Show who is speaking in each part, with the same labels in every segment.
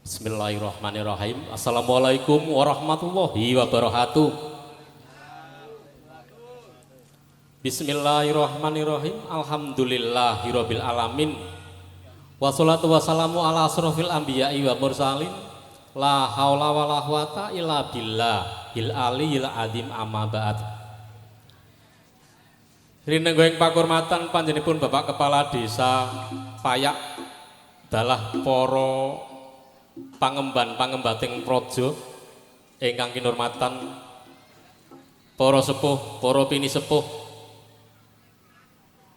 Speaker 1: Bismillahirrahmanirrahim. Assalamualaikum warahmatullahi wabarakatuh. Bismillahirrahmanirrahim. Alhamdulillahirabbil alamin. Wassalatu wassalamu ala asrofil anbiya'i wa mursalin. La haula wala quwata illa billahil aliyil azim amma ba'd. Rinenggo ing pakurmatan panjenenganipun Bapak Kepala Desa Payak dalah para pangemban pangembating praja ingkang kinurmatan, para sepuh, para pinisepuh,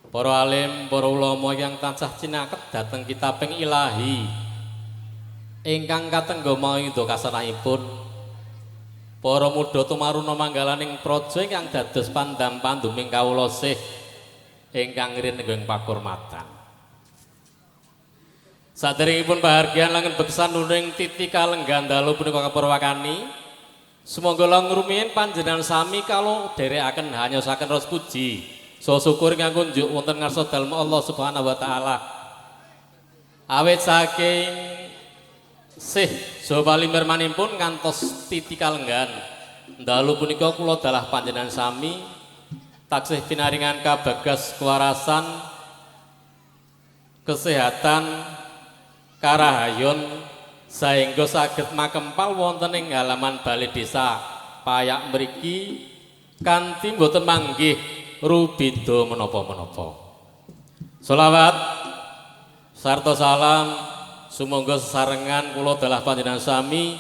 Speaker 1: para alim, para ulama yang tansah cinaket dhateng kitabing ilahi ingkang katengga maida kasanahipun, para muda tumaruna manggalaning praja ingkang dados pandam panduming kawula sih ingkang rinenggo ing pakurmatan. Saderengipun pahargyan langen beksan nuning titi kalenggan dalu punika kaperwakani. Sumangga lang rumiyin panjenengan sami kala dherekaken hanyosaken raos puji saha syukur ingkang kunjuk wonten ngarsa dalem Allah Subhanahu wa taala. Awit saking sih saha palimirmanipun ngantos titi kalenggan dalu punika kula dalah panjenengan sami taksih pinaringan kabagas kewarasan, kesehatan, karahayon saengga saged makempal wonten ing halaman balai desa Payak mriki kanthi mboten manggih rubeda menapa-menapa. Selawat sarta salam sumangga sesarengan kula dalah panjenengan sami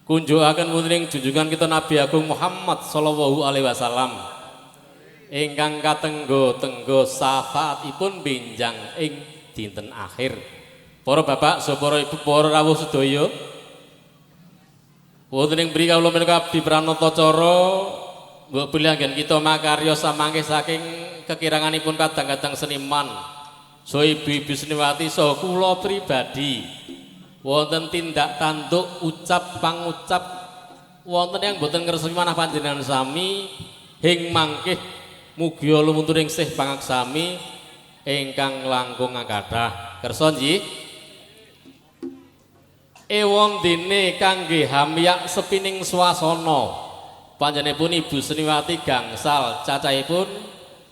Speaker 1: kunjukaken wonten ing junjungan kita Nabi Agung Muhammad sallallahu alaihi wasallam ingkang katenggo-tenggo syafaatipun benjang ing dinten akhir. Para bapak, saha para ibu, para rawuh sedaya, wonten ing mriki kawula menika abdi pranata cara mbok bilih anggen kita makarya samangke saking kekiranganipun kadang-kadang seniman, saha ibu-ibu seniwati, saha kula pribadi wonten tindak tanduk ucap pangucap wonten yang boten ngresemi manah panjenengan sami hing mangkih mugi lumunturing sih pangaksami ingkang langkung kathah. Kersa nggih. Ewon dene kangge hamyak sepining swasana panjenenganipun Ibu Seniwati gangsal cacahipun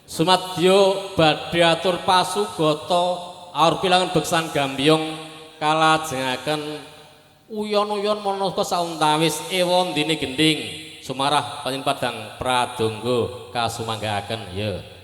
Speaker 1: sumadyo badhe atur pasugata aur pilangan beksan gambyong kalajengaken uyon-uyon maneka sauntawis ewon dene gending sumarah panjenengan padang pradonga kasumanggaaken ya.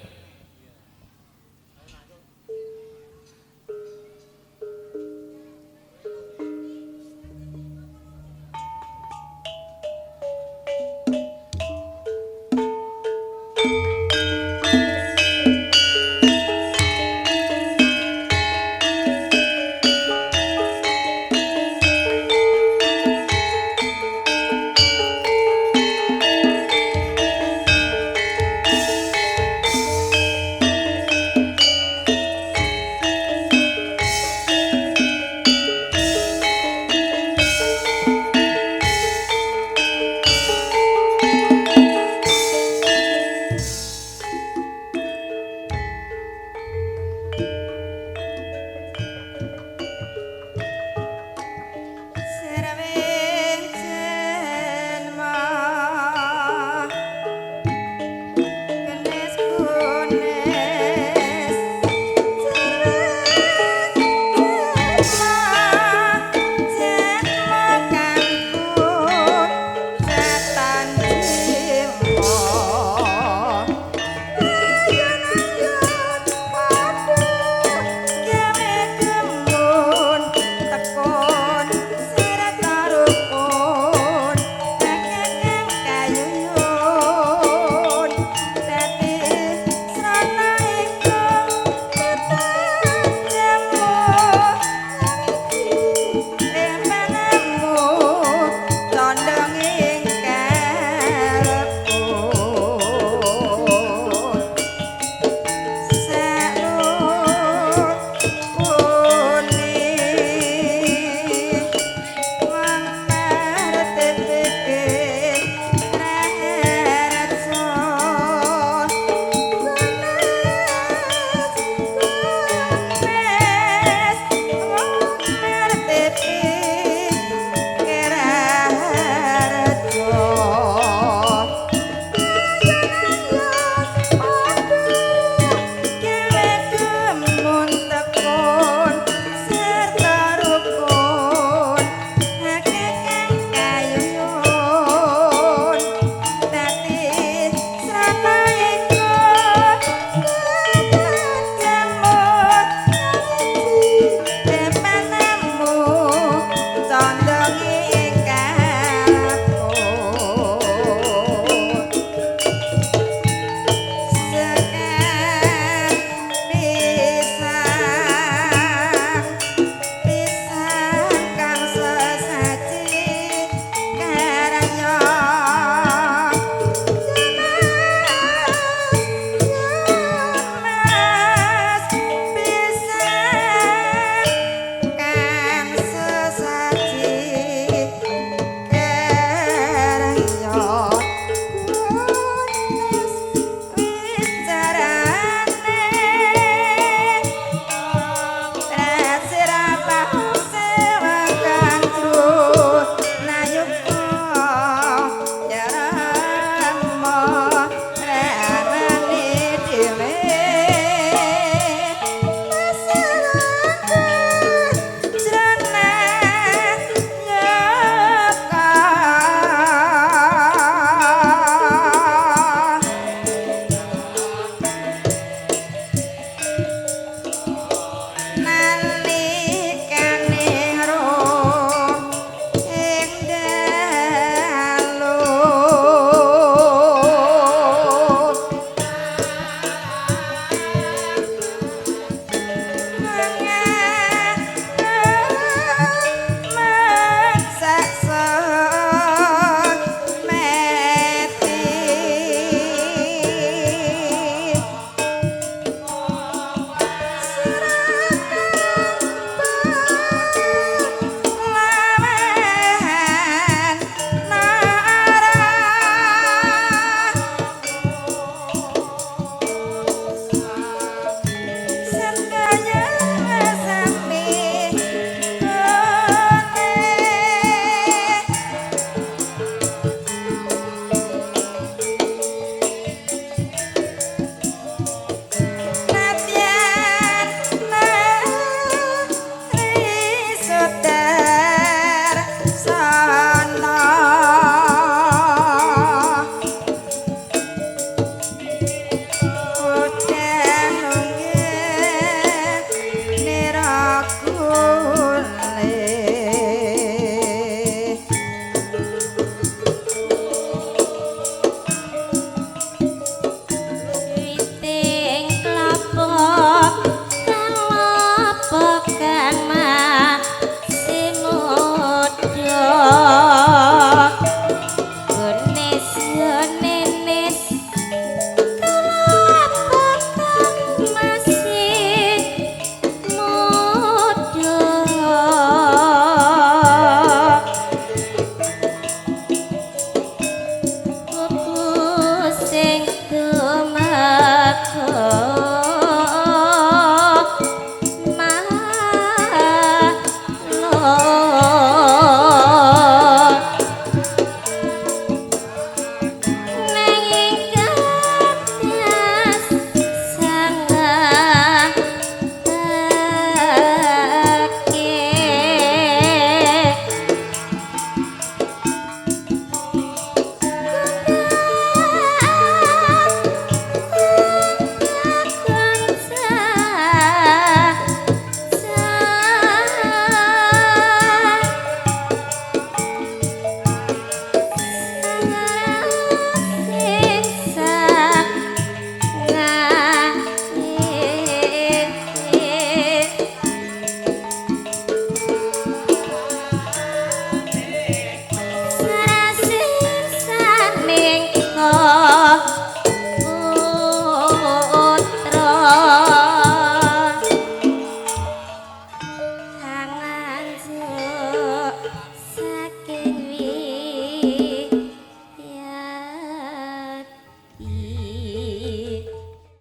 Speaker 2: Kula.